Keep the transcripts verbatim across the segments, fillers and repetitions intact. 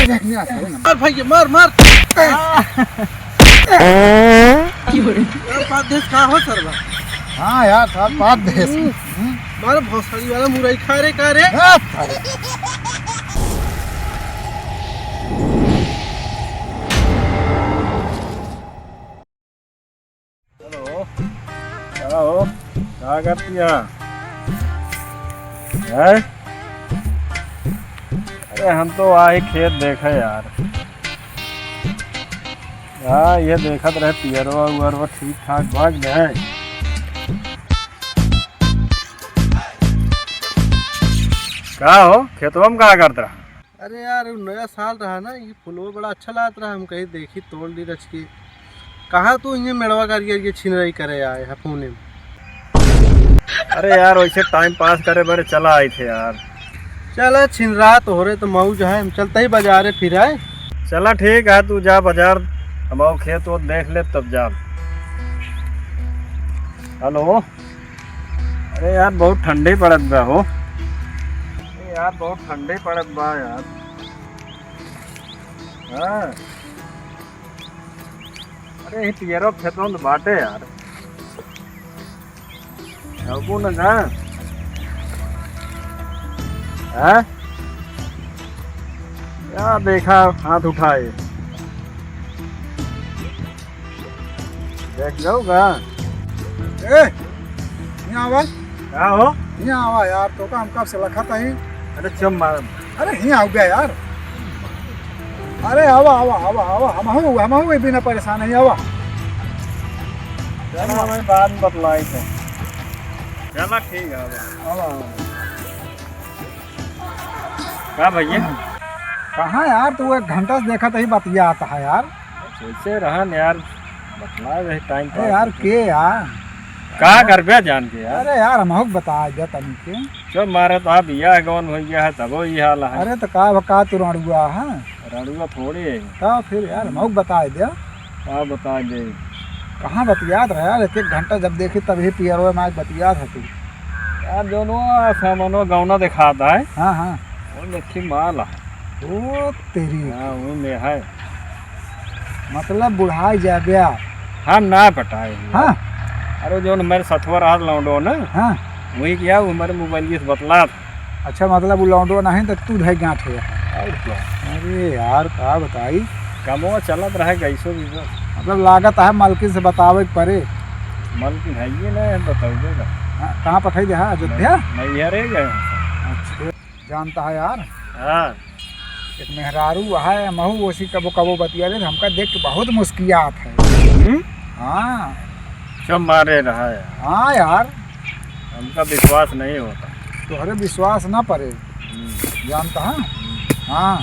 देख, नहीं आता है ना। मार भैया, मार, मार। यार, पाद देस का हो सरवा? हाँ यार, साहब, पाद देस। हम्म। हम्म। मार भोसड़ी वाला मुरई खा रे, का रे? हाँ, खा रे। हेलो, का हो? का करती है? हैं? अरे, हम तो आए खेत देखे यार। हाँ, ये देखत रहे पियरवा उयरवा ठीक ठाक बा कि नहीं। का हो, खेतवा में का करत रहा? अरे यार, उ नया साल रहा ना, ये फुलवा बड़ा अच्छा लागत रहा, हम कहीं देखी तोड़ ली रच के। कहाँ तू इन्हें मेड़वा करिए ये छिनराई करे आए है पुणे में? अरे यार, वैसे टाइम पास करे बरे चला आए थे यार। चला छिनरा तो हो रहे तो मौज है, हम चलते ही बाजारे फिर आए। चला ठीक है, तू जा बाजार, हम आओ खेत वो देख ले तब जा। हेलो, अरे यार, बहुत ठंडी पड़त बा हो। अरे यार, बहुत ठंडी पड़त बा यार। हाँ। अरे, ये पियरो खेतों में बाटे यार। अबू न जा। हाँ? क्या देखा हाथ उठाए? देख जाओगा। ए, यहाँ आवा। का हो? यहाँ आवा यार, तोका हम कब से लखत ही। अरे चुप मार। अरे यहाँ हो गया यार। अरे आवा, आवा, आवा, आवा, हम हो, हम हो, बिना परेशान नहीं, आवा। चला, मैं बाद में बतलाई थे। चला ठीक है, आवा। आवा, आवा। का भैया? कहाँ यार, तू एक घंटा से देखत ही बतियात है यार। कैसे रहन यार, बतला रहे टाइम अरे पास यार, होता। के यार? का करबे जान के यार? अरे यार, हमहू के बता दे तनी के। चुप मारे तो, हाँ, बियाह गौन हो गया है, तबो ये हाल है। अरे तो का, का तू रणुआ है? रणुआ थोड़ी है। तो फिर यार, हमहू के बता दे। का बता दे? कहाँ बतियात रहे यार? एक एक घंटा जब देखी तब ही पियरवे में आज बतियात है तू। यार, जौन वो सामानो गौना देखात है। हाँ, हाँ। वो लक्खी माल है। ओ तेरी। हाँ, वो में है। मतलब बुढ़ाई जाब्या। हम ना पटाए। हाँ। अरे, जौन हमारे सथवा रहा लौंडो ना, हाँ। वही किया, वो हमारे मोबाइल से बतला था। अच्छा, मतलब उ लौंडो नहीं तो तू धई गांठ है। और क्या? अरे यार, का बताई? कमवा चलत रहे कैसो भी बस। मतलब लागत है मलकिन से बतावे के परे। मलकिन है ये ना, बताओगे का? हाँ, कहाँ पठाई दे? हाँ, अयोध्या? नहीं, नैहरे गए हैं। अच्छा, जानता है यार। हाँ। एक मेहरारू है, महू ओसी कबो कबो बतिया ले, हमका देख के बहुत मुस्कियात है। हम्म? हाँ। सब मारे रहा है। हाँ यार। हमका विश्वास नहीं होता। तोहरे विश्वास ना परे। हम्म। जानता है? हम्म। हाँ।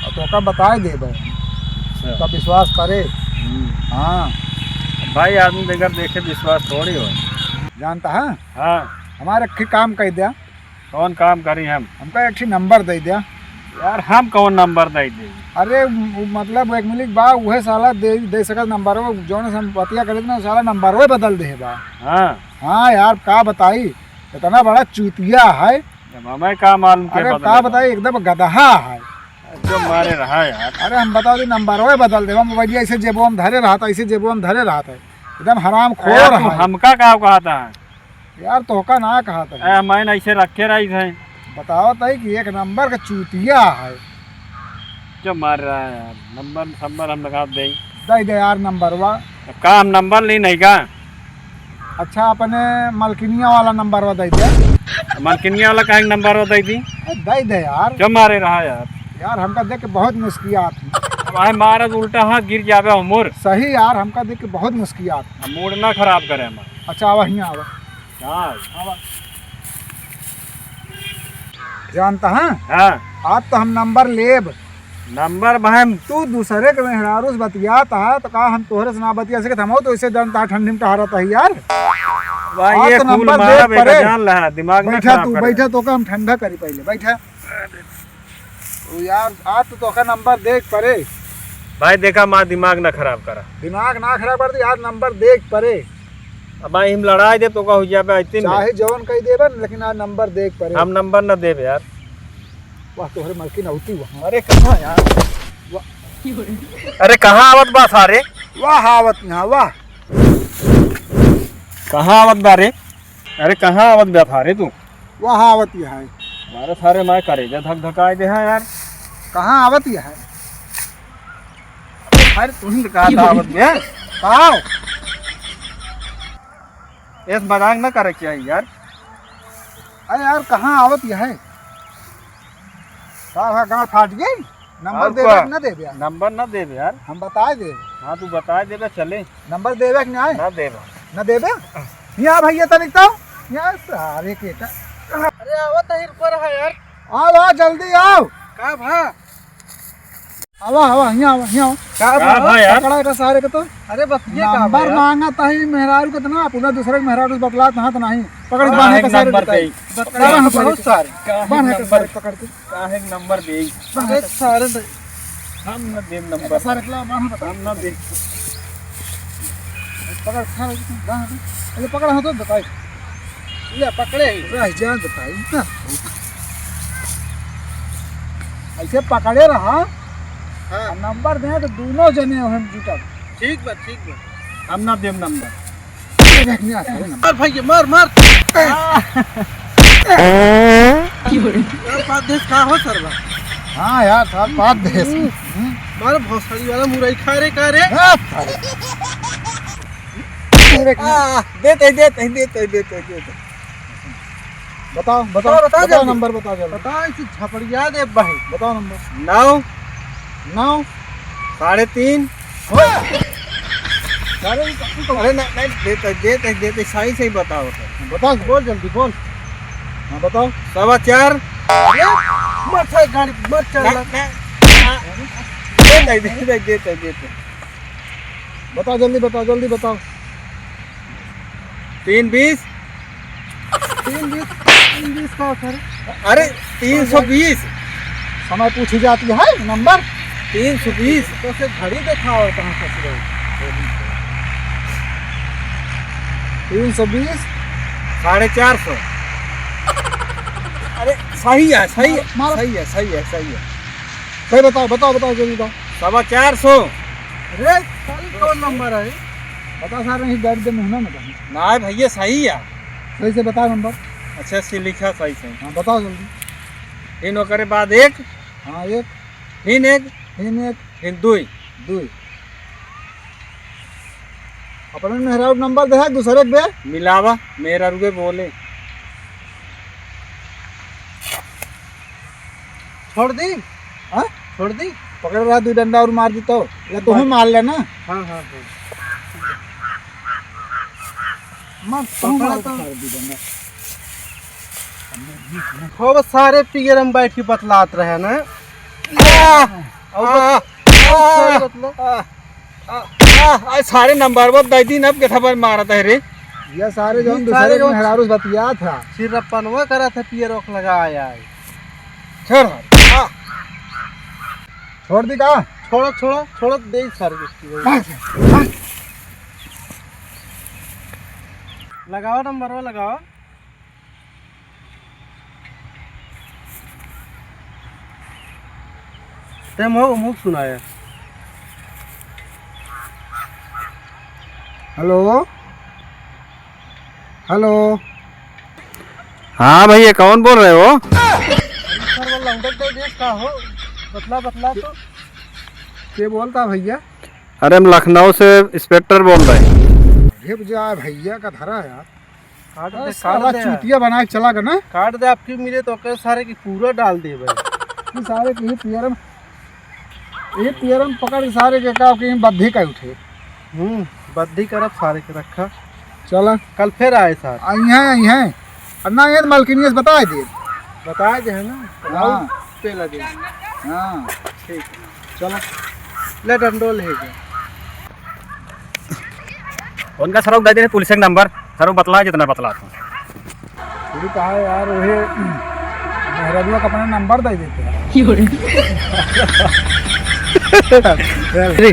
और तोका बताए देबे। अच्छा। तब विश्वास करे। हम्म। हाँ। भाई, आदमी बगैर देखे विश्वास थोड़ी हो। जानता है? हाँ। हमारे एक ठे काम कह दिया। कौन काम करी हम? हमका एक ठे नंबर दे दिया। यार, हम कौन नंबर दे दे? अरे, उ-, मतलब, एक मिनट बा, उहे साला दे, दे सकत नंबर, वो जौन से हम बतिया करे ना, साला नंबर वो बदल दे बा। हाँ। हाँ यार, का बताई, इतना बड़ा चूतिया है। अब हमें का मालूम के अरे, बदले का बा? बताई, एकदम गदहा है। जो मारे रहा यार। अरे, हम बता दी, नंबर वो बदल दे, मोबाइल ऐसे जेबो में धरे रहा था, ऐसे जेबो में धरे रहा था, एकदम हराम खोर यार, तू है। हमका का कहा था? यार, तोहका ना कहा था। ए, मैं ऐसे रखे रही थे। बताओ तई कि एक नंबर का चूतिया है। जो मार रहा है यार, नंबर, नंबर हम लगा दे। दे दे यार नंबरवा। का हम नंबर ली नहीं का? अच्छा, अपने मलकिनिया वाला नंबरवा दे दे। मलकिनिया वाला काहे नंबरवा दे दी? ए, दे दे यार। जो मारे रहा यार। यार, हमका देख के बहुत मुस्कियात है। भाई, मारा तो उल्टा हाथ गिर जावे हमर। सही यार, हमका देख के बहुत मुस्कियात है। मूड ना खराब करे हमारा। अच्छा, आवा, हियाँ आवा। हाँ। जानता है? हाँ। आज तो हम नंबर लेब। नंबर भाई हम तू दूसरे के मेहरारू से बतियात है, तो का हम तोहरे से ना बतिया सकत? हम तो इसे जानता है, ठंडी में टहरत है यार। भाई, आज ये तो कुल नंबर मारा देख बेटा परे। जान रहा, दिमाग ना बैठा खराब तू, करे। बैठा, तोका हम ठंडा करी पहले, बैठा। ओ यार, आज तो तोका नंबर देख परे। भाई देखा, माँ दिमाग ना खराब करा। दिमाग ना खराब कर दी, आज नंबर देख परे। अब भाई हम लड़ाई दे तो का हो जाबे, आइते नहीं। चाहे जवन कही देबे न, लेकिन आज नंबर देख परे। हम नंबर ना देबे यार। वाह, तोहरे मलकिन आवती वहाँ। अरे कहाँ यार? वाह। अरे कहाँ आवत बा सारे? वाह आवत यहाँ, वाह। कहाँ आवत बा रे? अरे कहाँ आवत बा सारे तू? वाह आवत यहाँ है। हमारे सारे माय करेजा धक धकाए दे हैं यार। कहाँ आवत यहाँ है? अरे तू ही कहाँ था आवत बा? कहाँ? ऐस मजाक ना करे के चाहिए यार। अरे यार, कहाँ आवत यह है? का भा गाँव फाट गई? नंबर और देबे का? कि ना देबे यार? नंबर ना देबे यार। हम बताए देबे। हाँ, तू बताए देबे, चले। नंबर देबे कि ना? ना देबे। ना देबे? यहाँ भैया तनिक तो। यहाँ सारे के का। अरे आवत है, रुको रहा यार। आओ, आओ, जल्दी आओ। का भा? आवा, आवा, हियाँ आवा, हियाँ आवा। का का भा? भा यार? पकड़ा का सारे के तो। अरे बतिया का नंबर भा यार? मांगा ताही मेहरारू के तो ना, पूरा दूसरे के मेहरारू से बतलात ना तो नहीं। पकड़, का बांध है के सारे नंबर बताई। दे? बतला बांध बहुत के सारे। का है बांध के नंबर? सारे पकड़ के। का है नंबर दे? अरे सारे दे। हम न देम नंबर। सारे के ला बांध बता। हम न दे। पकड़, सारे के बांध। अरे पकड़, हाँ तो बताई। ले पकड़े ही। रह जा बताई ना। ऐसे पकड़े रहा। हाँ। आ नंबर दे तो दोनों जने हम जुटब। ठीक बा, ठीक बा। हम ना देम नंबर। देख नहीं आता है नंबर। मार भैया, मार, मार। यार, बात देख का हो सरवा? हाँ यार, साहब, बात देख। हम्म। मार भोसड़ी वाला मुरई खा रे, का रे? हाँ, अरे। देख ना। आ, देते, देते, देते, देते, देते। बताओ, बताओ, बताओ, बताओ बताओ जल्दी। नंबर बताओ जल्दी। बताओ, इसी झपड़िया दे भाई। बताओ नंबर। नौ। नौ। साढ़े तीन। ओए! साढ़े तीन तो अरे ना, नहीं, देते, देते, देते, सही, सही बताओ तो। बताओ, बोल जल्दी, बोल। हाँ, बताओ। सवा चार। अरे, मत चल गाड़ी, मत चल। नहीं, नहीं, हाँ। देते, देते, देते, देते। बताओ, जल्दी बताओ, जल्दी बताओ। तीन बीस। तीन बीस, तीन बीस का होता है? अरे, तीन सौ बीस। समय पूछी जाती है, नंबर। तीन सौ बीस। तो से घड़ी दिखाओ कहाँ से शुरू। तीन सौ बीस। साढ़े चार सौ। अरे, सही है, सही है, मारो, मारो। सही है, सही है, सही है। सही बताओ, बताओ, बताओ, जल्दी बताओ। सवा चार सौ। अरे, साली कौन नंबर है? बता सारे, नहीं, दर्द में हूँ ना, मैं। ना भैया, सही है। सही से बता नंबर। अच्छा, से लिखा सही से। हाँ, बताओ जल्दी। फिर ओकरे बाद एक। हाँ, एक। फिर एक। फिर एक। फिर दुई। दुई। अपने मेहरारू नंबर दे, दूसरे के दे। मिलावा, मेहरारू के बोले। छोड़ दी? हाँ? छोड़ दी? पकड़ रहा, दो डंडा और मार दी तो। या तू ही मार लेना। हाँ, हाँ, हाँ। मार, तू पकड़ा मार तो। मार दी डंडा। खूब सारे पियर में बैठ के बतलात रहे ना। आ! और आ! बत-, आ! सारे बतला। आ! आ, आ, आ, सारे नंबर वो दे दिन अब के थप्पड़ मारत है रे। ये सारे जौन ये दूसरे सारे के जौन मेहरारू से बतियात है। सिरपनवा करत है, पियर ओख लगा आया है। छोड़, हाँ। छोड़ दी का? छोड़ो, छोड़ो, छोड़ो, दे सारे के। लगाओ नंबर वो लगाओ। ते मुँह, मुँह सुनाया। हेलो, हेलो। हाँ भैया, कौन बोल रहे हो? सर, वो लौंडक दे देश का हो? बतला, बतला तो। के बोलता भैया? अरे, हम लखनऊ से इंस्पेक्टर बोल रहे हैं। अरे, जा भैया का धरा यार। काट दे, अरे, साला काट दे। चूतिया बना के चला गया ना। काट दे, आपकी मिले तो ओकर सारे की पूरा डाल दे भाई। ये सारे की पियरम, ये पियरम पकड़ के सारे के का, कि बद्धी का उठे। हम्म, बद्धी करब सारे के रखा। चला। कल फिर आए सार। आई हैं, आई हैं। और ना ये तो मलकिनिया से बताए दे। बताए दे है ना। हाँ। पे लगे। हाँ। ठीक। चलो, ले डंडोल है क्या? उनका सरऊ दे दे पुलिस के नंबर, सरऊ बतला जितना बतला तू। पूरी कहा यार, वही मेहररुआ का अपना नंबर दे देते हैं। अरे,